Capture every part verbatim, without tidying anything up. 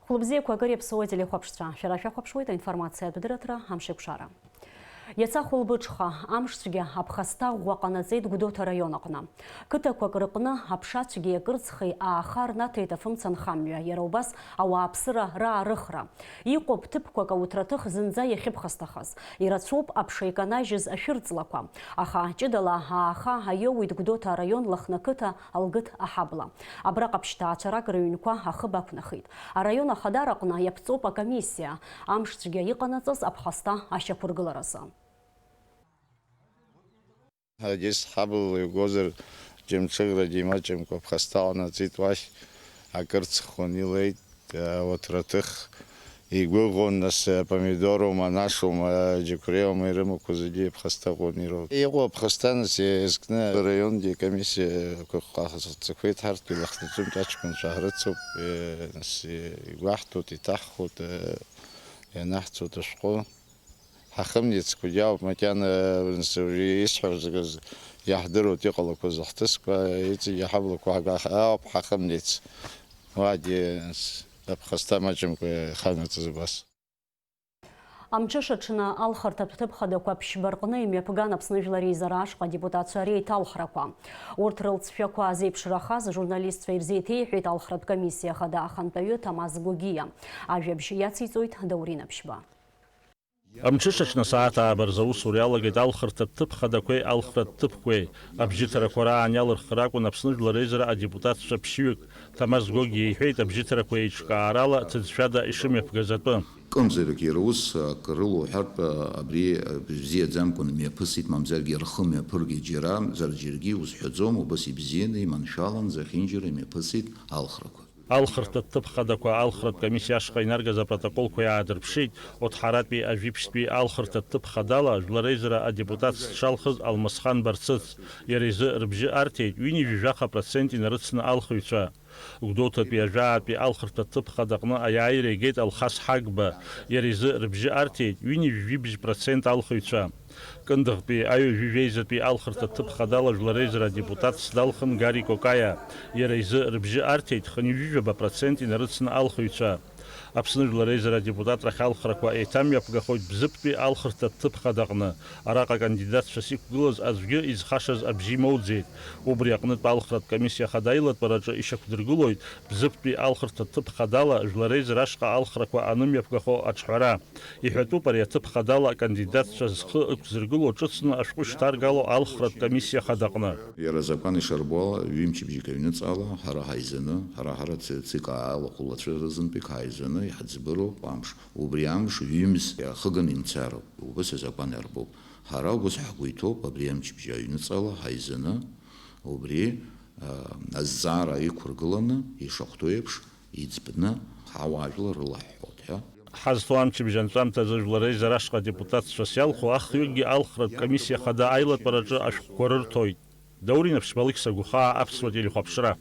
Хәылбзиақәа акыр иаԥсоу ателехәаԥшцәа, шәара шәахәаԥшуеит аинформациатә дырраҭара Амшеиқәшара. Иацы ахәылбыҽха, амшцәгьа аԥхасҭа ӷәӷәа ҟанаҵеит Гәдоуҭа араион аҟны. Қыҭақәак рыҟны аԥшацәгьеи акырцхи ааха рнаҭеит афымца нхамҩа, иара убас ауааԥсыра раарыхра. Иҟоуп ҭыԥқәак ауҭраҭых зынӡа иахьыԥхасҭахаз. Ирацәоуп аԥша иканажьыз ашәырҵлақәа. Аха ҷыдала ааха аиоуит Гәдоуҭа араион Лыхны ақыҭа Алгыҭ аҳабла. Абраҟа ԥшьҭаацәарак рыҩнқәа ахыб ақәнахит. Араион ахадара аҟны иаԥҵоуп акомиссиа, амшцәгьа иҟанаҵаз аԥхасҭа ашьақәыргыларазы. Ҳаргьы ҳабла игозар, џьамҽыграгьы имаҷымкәа аԥхасҭа ҟанаҵеит уахь, акыр ҵххон илеит, ауҭраҭых игәыӷуан, нас, апомидорума, анашума, аџьықәреиума ирымақәа зегьы аԥхасҭа ҟанаҵеит. Иҟоу аԥхасҭа, нас, иазкны араионтәи акомиссиақәа ҟаҳҵақәеит, ҳарҭ илахнаҵәымтә аҷкәынцәа ҳрыцуп, нас, игәаҳҭоит, иҭаҳхуеит, ианаҳҵоит ашәҟәы. Ҳахымнеицқәагьы ауп, макьана, нас, уажәы исҳәо зегьы иаҳдыруеит, иҟалақәаз ҳҭыцқәа, иҵегьы ҳаблақәа ҳга-, ауп ҳахымнеиц. Уаагьы, нас, аԥхасҭа маҷымкәа иханаҵаз убас. Амҽышаҽны алхырҭатә ҭыԥ хадақәа ԥшьба рҟны имҩаԥган Аԥсны Жәлар Реизара ашҟа адепутатцәа реиҭалхрақәа. Урҭ рылҵшәақәа зеиԥшрахаз ажурналистцәа ирзеиҭеиҳәеит алхратә комиссиа хада ахантәаҩы Ҭамаз Гогиа. Ажәабжь иациҵоит Даурен Аԥшьба. Амҽышаҽны асааҭ ааба рзы аусура иалагеит алхырҭатә ҭыԥ хадақәеи алхратә ҭыԥқәеи. Абжьыҭарақәа раан иалырхра акәын Аԥсны Жәлар Реизара адепутатцәа ԥшьҩык. Ҭамаз Гогиа иҳәеит, абжьыҭарақәа еиҿкаарала ҭыӡшәада ишымҩаԥгаз атәы. Кымзарак иара ус акрылоу ҳәартә, абри бзиаӡамкәан мҩаԥысит, мамзаргьы рхы мҩаԥыргеит џьара, зар џьаргьы иузҳәаӡом, убас ибзианы, иманшәалан, зехьынџьара имҩаԥысит алхрақәа. Алхырҭатә ҭыԥ хадақәа алхратә комиссиа ашҟа инаргаз апротоколқәа иаадырԥшит, Оҭҳаратәи ажәибжьтәи алхырҭатә ҭыԥ хадала Жәлар Реизара адепутатс дшалхыз Алмасхан Барцыц. Иара изы рыбжьы арҭеит ҩынҩажәи жәаха процент инарыцны алхыҩцәа. Гәдоуҭатәи ажәаатәи алхырҭатә ҭыԥ хадаҟны аиааира игеит Алхас Ҳагба. Иара изы рыбжьы арҭеит ҩынҩажәи жәибжь процент алхыҩцәа. Кындыӷтәи аҩажәи жәеизатәи алхырҭатә ҭыԥ хадала Жәлар Реизара адепутатс далхын Гари Кокаиа. Иара изы рыбжьы арҭеит хынҩажәи жәаба процент инарыцны алхыҩцәа. Аԥсны Жәлар Реизара адепутатрахь алхрақәа еиҭамҩаԥгахоит Бзыԥтәи алхырҭатә ҭыԥ хадаҟны. Араҟа акандидатцәас иқәгылаз аӡәгьы изхашаз абжьы имоуӡеит. Убри аҟнытә алхратә комиссиа ахада аилатәараҿы ишьақәдыргылоит Бзыԥтәи алхырҭатә ҭыԥ хадала Жәлар Реизара ашҟа алхрақәа анымҩаԥгахо аҿҳәара. Иҳәатәуп ари аҭыԥ хадала акандидатцәа зхы ықәзыргыло ҿыцны ашәҟәы шьҭаргало алхратә комиссиа хадаҟны. Иара азакәан ишарбо ала, ҩымчыбжьык аҩныҵҟала ҳара ҳаизаны, ҳара ҳара ц-, ЦИК алахәылацәа рызынтәык ҳаизаны иҳаӡбыроуп амш. Убри амш ҩымз иахыганы имцароуп. Убас азакәан иарбоуп. Ҳара убас ҳгәы иҭоуп, абри амчыбжьа аҩныҵҟала ҳаизаны, убри, а, азҵаара иқәыргыланы, ишахәҭоу еиԥш, иӡбны ҳауаажәлар рылаҳҳәоит ҳәа. Ҳазҭоу амчыбжь анҵәамҭазы Жәлар Реизара ашҟа адепутатцәас иалху ахҩыкгьы алхратә комиссиа хада аилатәараҿы ашәҟәқәа рырҭоит. Даурен Аԥшьба, Алықьса Гәхаа, Аԥсуа телехәаԥшра.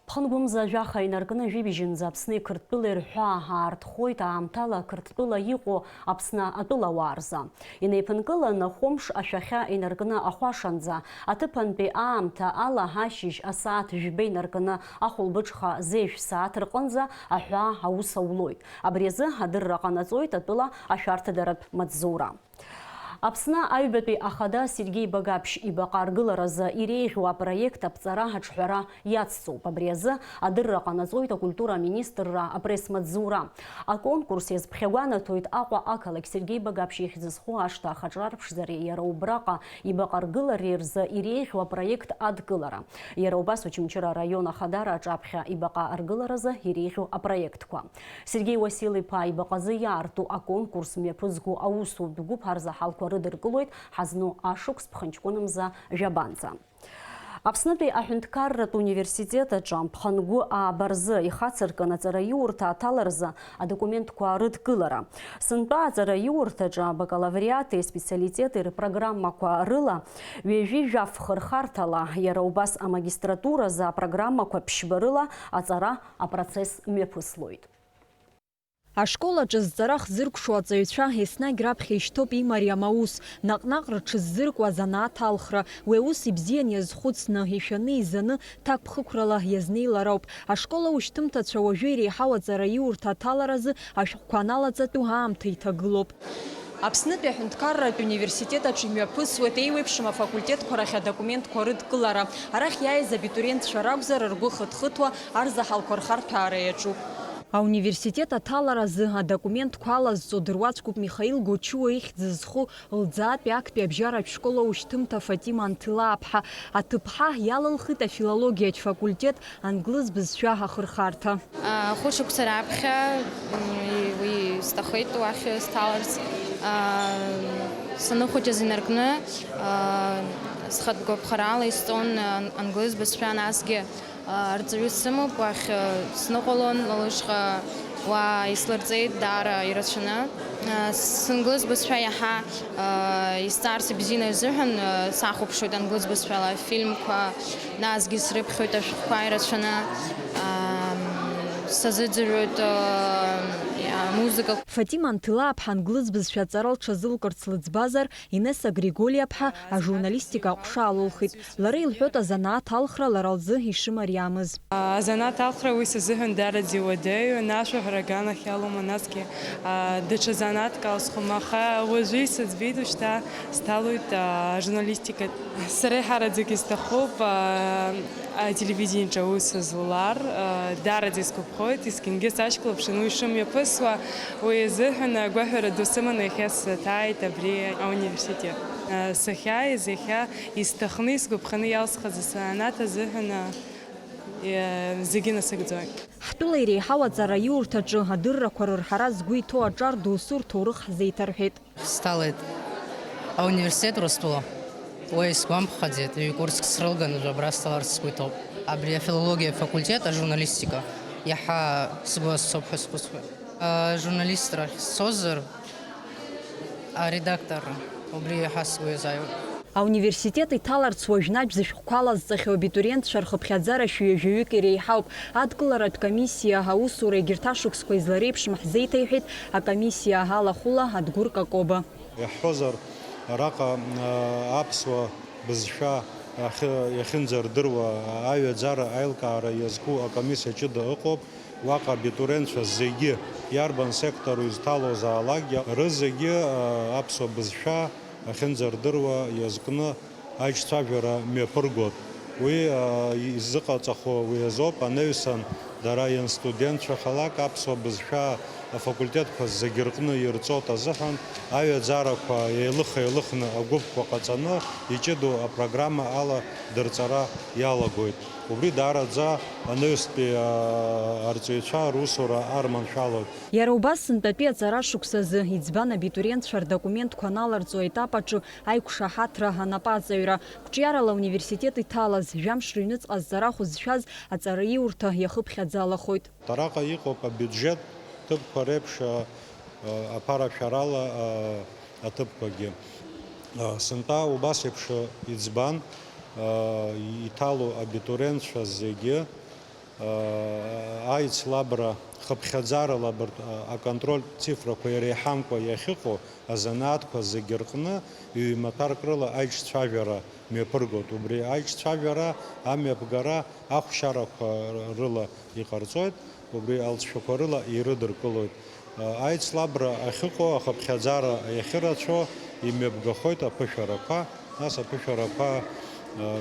Ԥхынгәымза жәаха инаркны жәибжьынӡа Аԥсни Қырҭтәылеи рҳәаа аартхоит аамҭала Қырҭтәыла иҟоу Аԥсны атәылауаа рзы. Инеиԥынкыланы хәымш ашәахьа инаркны ахәашанӡа, аҭыԥантәи аамҭа ала ашьыжь асааҭ жәба инаркны ахәылбыҽха зежә сааҭ рҟынӡа аҳәаа аус аулоит. Абри азы адырра ҟанаҵоит атәыла ашәарҭадаратә маҵзура. Аԥсны аҩбатәи ахада Сергеи Багаԥшь ибаҟа аргыларазы иреиӷьу апроект аԥҵара аҿҳәара иацҵоуп. Абри азы адырра ҟанаҵоит акультура аминистрра апресс-маҵзура. Аконкурс иазԥхьагәанаҭоит Аҟәа ақалақь Сергеи Багаԥшь ихьӡ зху ашҭа ахаҿра арԥшӡареи иара убраҟа ибаҟа аргылареи рзы иреиӷьу апроект адкылара. Иара убас Очамчыра араион ахадара аҿаԥхьа ибаҟа аргыларазы иреиӷьу апроектқәа. Сергеи Уасил-иԥа ибаҟазы иаарту аконкурс мҩаԥызго аусутә гәыԥ арзаҳалқәа рыдыркылоит ҳазну ашықәс ԥхынҷкәынмза жәабанӡа. Аԥснытәи аҳәынҭқарратә университет аҿы ԥхынгәы ааба рзы ихацыркын аҵараиурҭа аҭаларазы адокументқәа рыдкылара. Сынтәа аҵараиурҭаҿы абакалавриати аспециалитети рпрограммақәа рыла ҩажәи жәаф хырхарҭала, иара убас амагистратуразы апрограммақәа ԥшьба рыла аҵара апроцесс мҩаԥыслоит. Ашкол аҿы зҵара хзыркәшо аҵаҩцәа еснагь раԥхьа ишьҭоуп имариам аус, наҟ-наҟ рыҽыззыркуа азанааҭ алхра. Уи аус ибзиан иазхәыцны, ишәаны, изаны, ҭакԥхықәрала иазнеилар ауп. Ашкол аушьҭымҭацәа уажәы иреиҳау аҵараиурҭа аҭаларазы ашәҟәқәа аналаҵатәу аамҭа иҭагылоуп. Аԥснытәи аҳәынҭқарратә университет аҿы имҩаԥысуеит еиуеиԥшым афакультетқәа рахь адокументқәа рыдкылара. Арахь иааиз абитуриентцәа ракәзар, ргәы хыҭхыҭуа арзаҳалқәа рхарҭәаара иаҿуп. Ауниверситет аҭаларазы адокументқәа алазҵо дыруаӡәкуп Михаил Гочуа ихьӡ зху лӡаатәи актәи абжьаратә школ аушьҭымҭа Фатима Анҭилааԥҳа. Аҭыԥҳа иалылхит афилологиатә факультет англыз бызшәа ахырхарҭа. Хәышықәса раԥхьа, м, уи сҭахеит уахь сҭаларц. А, саныхәыҷыз инаркны, а, схатә гәаԥхарала исҵон ан-, англыз бызшәа, насгьы, а, арҵаҩы сымоуп, уахь, а, сныҟәалон, лышҟа уа ислырҵеит даара ирацәаны. А, санглыз бызшәа иаҳа, а, исҵаарц ибзианы рзыҳәан, а, сахәаԥшуеит англыз бызшәала афильмқәа, насгьы срыԥхьоит ашәҟәқәа ирацәаны, а, сазыӡырҩуеит, а, амузыка. Фатима Анҭилааԥҳа англыз бызшәа аҵара лҽазылкырц лыӡбазар, Инесса Григолиаԥҳа ажурналистика аҟәша алылхит. Лара илҳәоит азанааҭ алхра лара лзы ишымариамыз. Азанааҭ алхра уи сазыҳәан дараӡа иуадаҩу, ашәаҳәара аганахь иалоума, насгьы, а, даҽа занааҭк алсхуама, аха уажәы исыӡбеит, ушьҭа сҭалоит, а, ажурналистика. Сара еиҳараӡак исҭахуп, а, ателевидениаҿы аус злар, а, дараӡа исгәаԥхоит, есқьынгьы сашьклаԥшын уи шымҩаԥысуа, уи азыҳәан агәаҳәара ду сыманы иахьа саҭааит абри ауниверситет. А, сахьааиз иахьа исҭахны, исгәаԥханы иалсхыз асанааҭ азыҳәан, а, зегьы насыгӡоит. Ҳтәыла иреиҳау аҵараиурҭаҿы адыррақәа рырҳара згәы иҭоу аҿар досу рҭоурых ҳзеиҭарҳәеит. Сҭалеит ауниверситет Урыстәыла. Уа исгәамԥхаӡеит, ҩ-курск срылган, уажә абра сҭаларц сгәы иҭоуп. Абри афилологиа факультет, ажурналистика, иаҳа сгәы азцоуп ҳәа схәыцуеит. Ажурналистрахь сцозар, аредакторра, убри иаҳа сгәы иазааиуеит. Ауниверситет иҭаларц уажәнатә зышәҟәқәа алазҵахьоу абитуриентцәа рхыԥхьаӡара шәи ҩажәаҩык иреиҳауп. Адкыларатә комиссиа аусура егьырҭ ашықәсқәа излареиԥшым ҳзеиҭеиҳәеит акомиссиа алахәыла Адгәыр Какоба. Иаҳҳәозар, араҟа, а, аԥсуа бызшәа ахьы-, иахьынӡардыруа аҩаӡара аилкаара иазку акомиссиа ҷыда ыҟоуп. Уаҟа абитуриентцәа зегьы, иарбан сектору изҭалозаалакгьы, рызегьы, а, аԥсуа бызшәа ахьынӡардыруа иазкны аиҿцәажәара мҩаԥыргоит. Уи, а, изыҟаҵахо уи азоуп, анаҩсан дара ианстудентцәахалак аԥсуа бызшәа афакультетқәа зегьы рҟны ирҵоит азыҳәан, аҩаӡарақәа еилых-еилыхны агәыԥқәа ҟаҵаны, иҷыдоу апрограмма ала дырҵара иалагоит. Убри даараӡа анаҩстәи, а, арҵаҩцәа русура арманшәалоит. Иара убас сынтәатәи аҵара шықәсазы иӡбан абитуриентцәа рдокументқәа аналарҵо аетап аҿы аиқәшаҳаҭра анапаҵаҩра. Қәҿиарала ауниверситет иҭалаз, жәамш рыҩныҵҟа азҵара хәы зшәаз аҵараиурҭа иахыԥхьаӡалахоит. Араҟа иҟоуп абиуџьет ҭыԥқәа реиԥш, а, а, аԥарашәарала, а, аҭыԥқәагьы. А, сынтәа убас еиԥш иӡбан, а, иҭало абитуриентцәа зегьы, а, аицлабра хыԥхьаӡара лабортә-, а, аконтрольтә цифрақәа иреиҳамкәа иахьыҟоу азанааҭқәа зегьы рҟны ҩ-маҭәарк рыла аиҿцәажәара мҩаԥыргоит. Убри аиҿцәажәара амҩаԥгара ахәшьарақәа рыла иҟарҵоит, убри алҵшәақәа рыла ирыдыркылоит. Аицлабра ахьыҟоу, ахыԥхьаӡара иахьырацәоу имҩаԥгахоит аԥышәарақәа, нас аԥышәарақәа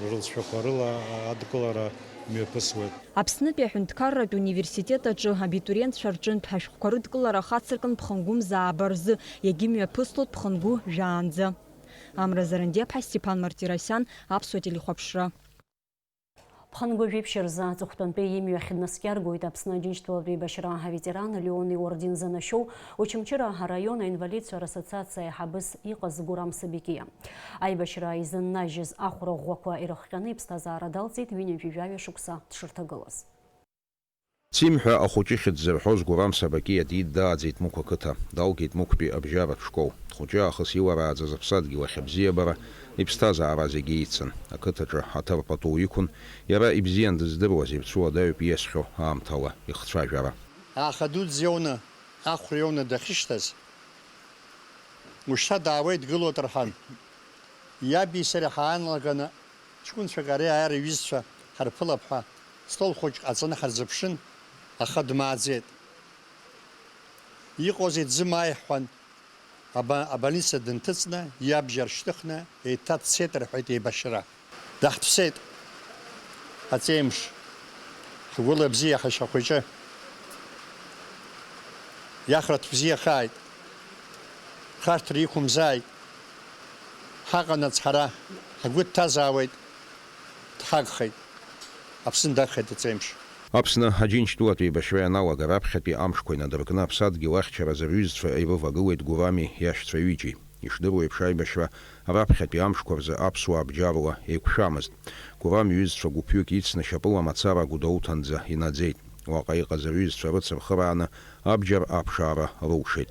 рылҵшәақәа рыла адкылара мҩаԥысуеит. Аԥснытәи аҳәынҭқарратә университет аҿы абитуриентцәа рҿынтә ашәҟәқәа рыдкылара хацыркын ԥхынгәымзааба рзы, иагьымҩаԥыслоит ԥхынгәы жәаанӡа. Амра Зарандиаԥҳа, Степан Мартиросиан, Аԥсуа телехәаԥшра. Ԥхынгәы жәиԥшь рзы аҵыхәтәантәи имҩахь днаскьаргоит Аԥсны Аџьынџьтәылатә еибашьра аветеран Леон иорден занашьоу Очамчыра араион аинвалидцәа рассоциациа аиҳабыс иҟаз Гурам Сабикиа. Аибашьра изыннажьыз ахәра ӷәӷәақәа ирыхҟьаны иԥсҭазаара далҵит ҩынҩажәи жәаҩа шықәса дшырҭагылаз. Цимҳәа ахәыҷы ихьӡ зырҳәоз Гурам Сабакиа диидааӡеит Мықә ақыҭа, далгеит Мықәтәи абжьаратә школ. Дхәыҷы аахыс иларааӡаз аԥсадгьыл ахь абзиабара, иԥсҭазаара зегьы еицын. Ақыҭаҿы аҭыр пату иқәын, иара ибзиан дыздыруаз ирцәыуадаҩуп ииасхьоу аамҭала ихцәажәара. Аха дуӡӡа иоуны, Ахәра иоуны дахьышьҭаз, ушьҭа даауеит, дгылоит рҳәан, иаби сареи ҳааналаганы, ҷкәынцәак ари ааира иҩызцәа ҳарԥылап ҳәа, стол хәыҷ ҟаҵаны ҳарзыԥшын, аха дмааӡеит. Иҟоузеи, дзымааи ҳҳәан, аба-, абольница дынҭыҵны, иабџьар шьҭыхны, еиҭа дцеит рҳәеит еибашьра. Даҳҭәсеит аҵеимш, ҳгәыла бзиа ҳашьа хәыҷы. Иахраҭ бзиахааит, харҭра иқәымзааит. Ҳаҟанаҵ ҳара, ҳгәы дҭазаауеит, дҳагхеит. Аԥсны дагхеит аҵеимш. Аԥсны Аџьынџьтәылатә еибашьра ианалага раԥхьатәи амшқәа инадыркны аԥсадгьыл ахьчаразы рҩызцәа ирывагылеит Гурами иашьцәа ҩыџьеи. Ишдыру еиԥш, аибашьра раԥхьатәи амшқәа рзы аԥсуаа бџьарула еиқәшәамызт. Гурам иҩызцәа гәыԥҩык ицны шьапыла мацара Гәдоуҭанӡа инаӡеит. Уаҟа иҟаз рҩызцәа рыцырхырааны абџьар аԥшаара рылшеит.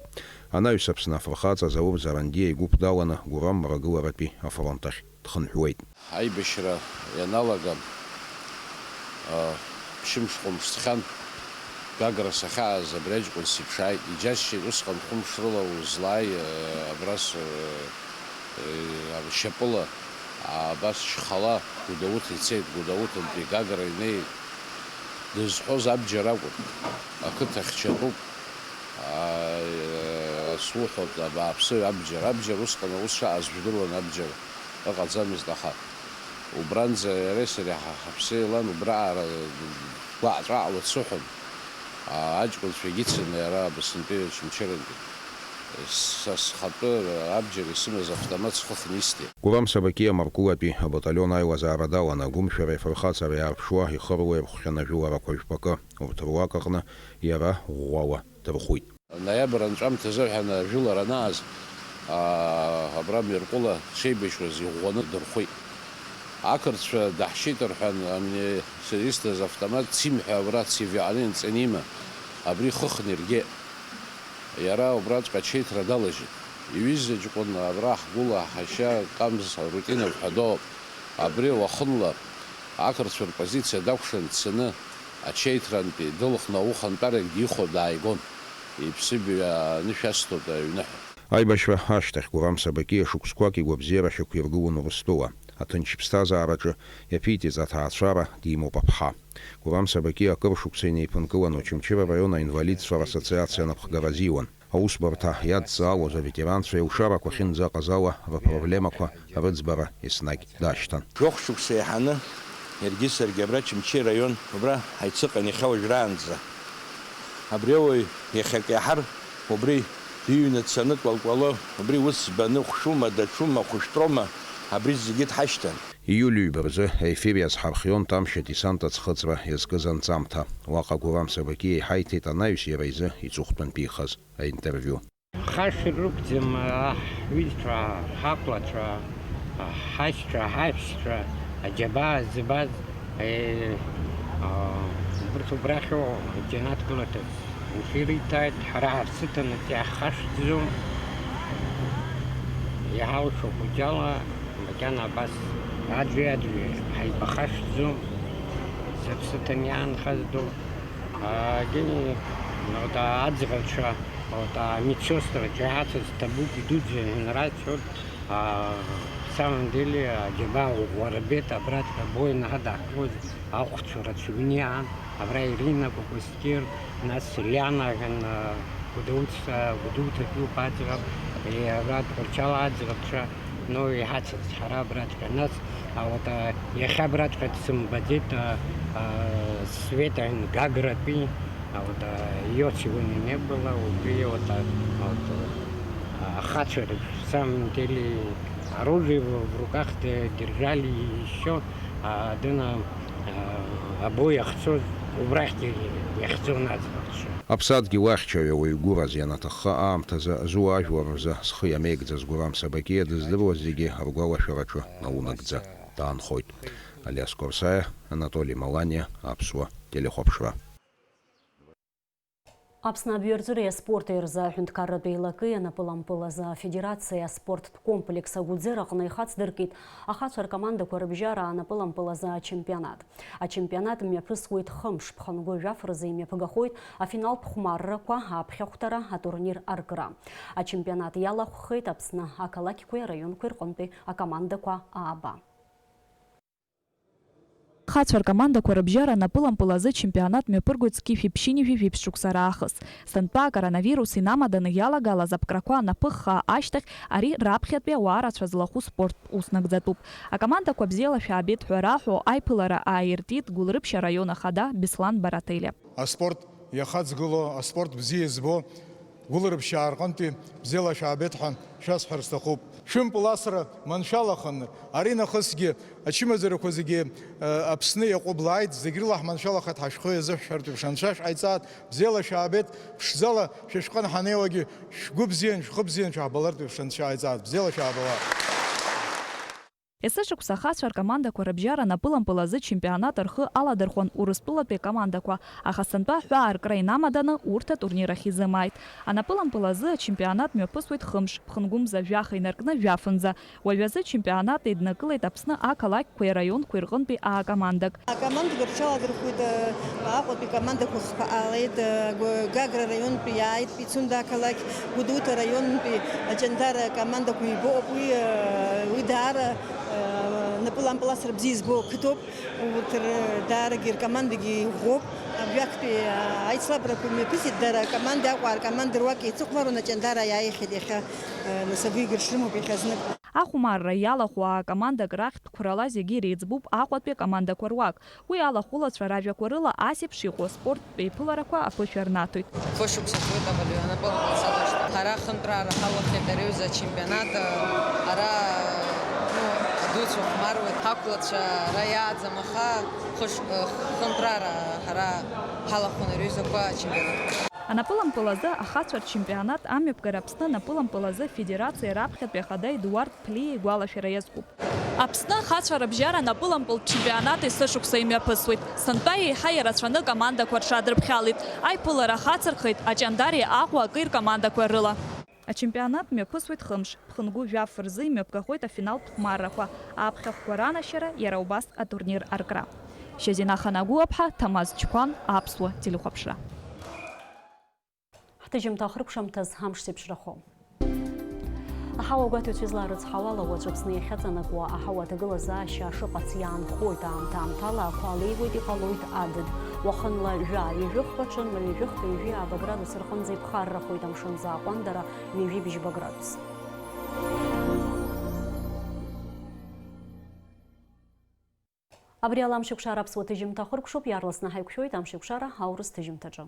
Анаҩс Аԥсны афырхаҵа Заур Зарандиа игәыԥ даланы Гурам мрагыларатәи афронт ахь дхынҳәуеит. Аибашьра ианалага, а, ԥшьымш-хәымш ҵхьан, Гагра сахьааз абри аҷкәын сиԥшааит, иџьасшьеит, усҟан хәымш рыла узлааи, а, абра с-, а, а, шьапыла, а, абас шьхала Гәдоуҭа ицеит, Гәдоуҭантәи Гагра инеит, дызҳәоз абџьар акәын, ақыҭа хьчатәуп, а, а, суҳәоит, абааԥсы, абџьар, абџьар, усҟан аус шаҟаз жәдыруан абџьар. Ыҟаӡамызт, аха убранӡа иареи сареи ҳа-, ҳаԥсы еилан, убраҟара гәаҟ-ҵәаҟла дсыҳәон. А-, аҷкәынцәагьы ицын иара Аԥсынтәи Очамчырантәи. Са схатәы абџьар исымаз автомат схыхны исҭеит. Гурам Сабакиа Маркулатәи абаталион аилазаара далан, агәымшәареи афырхаҵареи аарԥшуа, ихы рылаирхәхьан ажәыларақәа жәпакы. Урҭ руак аҟны иара ӷәӷәала дырхәит. Ноиабр анҵәамҭазы ҳәа ажәылара анааз, аа, абра Меркәыла дшеибашьуаз иӷәӷәаны дырхәит. Ақырҭцәа даҳшьит рҳәан, амилициа изҭаз автомат Цим ҳәа абра Цивиани Нҵенима абри ихыхны иргеит. Иара убраҵәҟьа ачеиҭра далажьит. Иҩыза ҷкәын абра ҳгәыла ҳашьа Камз Рутинов ҳәа дууп. Абри уахынла ақырҭцәа рпозициа дакәшан дцаны, ачеиҭрантәи дылхны аухантәаракгьы ихәо дааигон. Иԥсыбаҩ анышә асҭоит аҩныҳәа. Аибашьра ашьҭахь Гурам Сабакиа шықәсқәак игәабзиара шьақәиргылон Урыстәыла. Аҭынч ԥсҭазаараҿы иаԥиҵеит аҭаацәара, димоуп аԥҳа. Гурам Сабакиа акыр шықәса инеиԥынкылан Очамчыра араион аинвалидцәа рассоциациа анапхгара азиуан. Аусбарҭа иадҵаалоз аветеранцәа илшарақәа ахьынӡаҟаз ала рыпроблемақәа рыӡбара еснагь дашьҭан. Жәохә шықәса еиҳаны иаргьы саргьы абра Очамчыра араион убра ҳаицыҟан иахьа уажәраанӡа. Абри ауаҩ иахьак иаҳар, убри иҩны дцаны дкәалкәало, убри ус збаны хәшәума, даҽума, хәышәтәроума, абри зегьы дҳашьҭан. Ииуль ҩба рзы аефир иазҳархион Ҭамшьа десант аӡхыҵра иазкыз анҵамҭа. Уаҟа Гурам Сабакиа иҳаиҭеит анаҩс иара изы иҵыхәтәантәихаз аинтервиу. Хашҭра рықәӡам, аҳ, ҳҩызцәа, ҳаҟәлацәа, ҳашьцәа, ҳаҳәшьцәа, аџьабаа збаз, е, а, убырҭ убрахьоу џьанаҭ гыларҭаз. Ефир иҭааит, ҳара ҳарсыҭанаҵ иаҳхашҭӡом, иҳалшо хәыҷала, макьана абас аӡәи-аӡәи ҳаибахашҭӡом, зыԥсыҭан иаанхаз ду. А, гени, вот, а, аӡӷабцәа, вот, а, медсестрацәа иҳацыз ҭабуп идуӡӡа ҳәа рацәоуп, а, в самом деле, аџьабаа ӷәӷәа рбеит, абраҵәҟьа абоин ҳадакуаз ахәцәа рацәаҩны иаан, абра Ирина Кәакәасқьыр, нас Лиана ҳәа, а, Гәдоуҭа, Гәдоуҭатәиуп аӡӷаб, и, абра Тҟәарчал аӡӷабцәа, ну, иҳацыз ҳара абраҵәҟьа. Нас, а, вот, а, иахьа абраҵәҟьа дсымбаӡеит, а, а, Света ҳәа Гагратәи, а, вот, а, её сегодня не было, убри, вот, а, а, вот, а, ахацәа, в самом деле, оружие в, в руках де-, держали ещё, а, дына, а, обои ахьцоз, убрахьгьы иахьӡон аӡӷабцәа. Аԥсадгьыл ахьчаҩ ауаҩ гәыраз ианаҭахха аамҭазы Зуа ажәлар рзы зхы иамеигӡаз Гурам Сабакиа дыздыруаз зегьы ргәалашәараҿы наунагӡа даанхоит. Алиас Корсаиа, Анатоли Маланиа, Аԥсуа телехәаԥшра. Аԥсны абҩарҵәыреи аспорти рзы аҳәынҭқарратә еилакеи анапылампыл азы афедерациеи аспорттә комплекс Агәыӡера аҟны ихацдыркит ахацәа ркомандақәа рыбжьара анапылампыл азы ачемпионат. Ачемпионат мҩаԥысуеит хымш, ԥхынгәы жәаф рзы имҩаԥгахоит афиналтә хәмаррақәа, аԥхьахәҭара, атурнир аркра. Ачемпионат иалахәхеит Аԥсны ақалақьқәеи араионқәеи рҟынтәи акомандақәа ааба. Хацәа ркомандақәа рыбжьара анапылампыл азы ачемпионат мҩаԥыргоит зқьи жәшәи ԥшьынҩажәи жәиԥшь шықәса раахыс. Сынтәа акоронавирус инамаданы иалагалаз аԥкрақәа анаԥыхха ашьҭахь, ари раԥхьатәи ауаа рацәа злахәу спорттә ус нагӡатәуп. Акомандақәа бзиала шәаабеит ҳәа раҳәо аиԥылара ааиртит Гәылрыԥшь араион ахада Беслан Барателиа. Аспорт иахаҵгыло, аспорт бзиа избо, Гәылрыԥшьаа рҟынтәи бзиала шәаабеит ҳәа шәасҳәар сҭахуп. Шәымпыл асра маншәалаханы, аринахысгьы ачымазарақәа зегьы, э, Аԥсны иаҟәыблааит, зегь рыла ҳманшәалахеит, ҳашәҟәы иазышәҳәартә еиԥш анцәа шәҟаиҵааит, бзиала шәаабеит, ԥшӡала шәышәҟәы анҳанеиуагьы шәгәы бзиан, шәхы бзиан шәаҳбалартә еиԥш анцәа иҟаиҵааит, бзиала шәаабалааит. Есышықәса ахацәа ркомандақәа рыбжьара анапылампыл азы чемпионат рхы аладырхәон Урыстәылатәи акомандақәа, аха сынтәа аҳәаа аркра инамаданы урҭ атурнир ахь изымааит. Анапылампыл азы ачемпионат мҩаԥысуеит хымш, ԥхынгәымза жәаха инаркны жәафынӡа. Уажәазы ачемпионат еиднакылеит Аԥсны ақалақьқәеи араионқәеи рҟынтәи аа-командак. Акомандақәа рҽаладырхәит, э, Аҟәатәи командақәа хԥа ҟалеит, э, Гәы-, Гагра араионтәи иааит, Пицунда ақалақь, Гәдоуҭа араионтәи Аҷандара акомандақәа ибоуп. Уи, э, уи даара, э, напылампыл асра бзиа избо ақыҭоуп. Урҭ р-, даарагьы ркомандагьы иӷәӷәоуп. Абҩактәи, э, аицлабрақәа мҩаԥысит, дара акоманда Аҟәа, акоманда руак еицыхәмаруан, Аҷандара иааихьеит иахьа, э, нас агәеигара шрымоуп иахьазнык. Ахәмарра иалахәу аа-командак рахьтә қәрала зегьы иреиҵбуп Аҟәатәи акомандақәа руак. Уи алахәылацәа ражәақәа рыла ас еиԥш иҟоу аспорттә еиԥыларақәа аԥышәа рнаҭоит. Хышықәса ҵуеит авалиу анапылампыл салашт. Ҳара хынтәрара ҳалахеит ари аҩыза ачемпионат. Ара, ну, адуцәа хәмаруеит. Ҳақәлацәа ара иааӡам, аха хыш-, хынтәрара ҳара ҳалахәын ари аҩызақәа ачемпионат. Анапылампыл азы ахацәа рчемпионат амҩаԥгара Аԥсны анапылампыл азы афедерациа раԥхьатәи ахада Едуард Ԥлиа игәалашәара иазкуп. Аԥсны ахацәа рыбжьара анапылампылтә чемпионат есышықәса имҩаԥысуеит. Сынтәа еиҳа ирацәаны акомандақәа рҽадрыԥхьалеит. Аиԥылара ахацырхеит Аҷандари Аҟәа акы ркомандақәа рыла. Ачемпионат мҩаԥысуеит хымш, ԥхынгәы жәаф рзы имҩаԥгахоит афиналтә хәмаррақәа, аԥхьахәқәа ранашьара, иара убас атурнир аркра. Шьазина Ханагәыаԥҳа, Ҭамаз Чқәан, Аԥсуа телехәаԥшра. Ҳҭыжьымҭа ахыркәшамҭаз амш зеиԥшрахо. Аҳауа гәаҭаҩцәа изларыцҳауала, уаҵәы Аԥсны иахьаҵанакуа аҳауа аҭагылазаашьа шыҟац иаанхоит, аамҭа-аамҭала ақәа леиуеит, иҟалоит адыд. Уахынла жәаа ҩажәи хԥа, ҽынла ҩажәи хԥа, ҩажәи ааба градус рҟынӡа иԥхаррахоит, амшын аӡы аҟәандара ҩажәи бжьба градус. Абри ала Амшеикәшара аԥсуа ҭыжьымҭа ахыркәшоуп, иаарласны ҳаиқәшәоит Амшеикәшара аурыс ҭыжьымҭаҿы.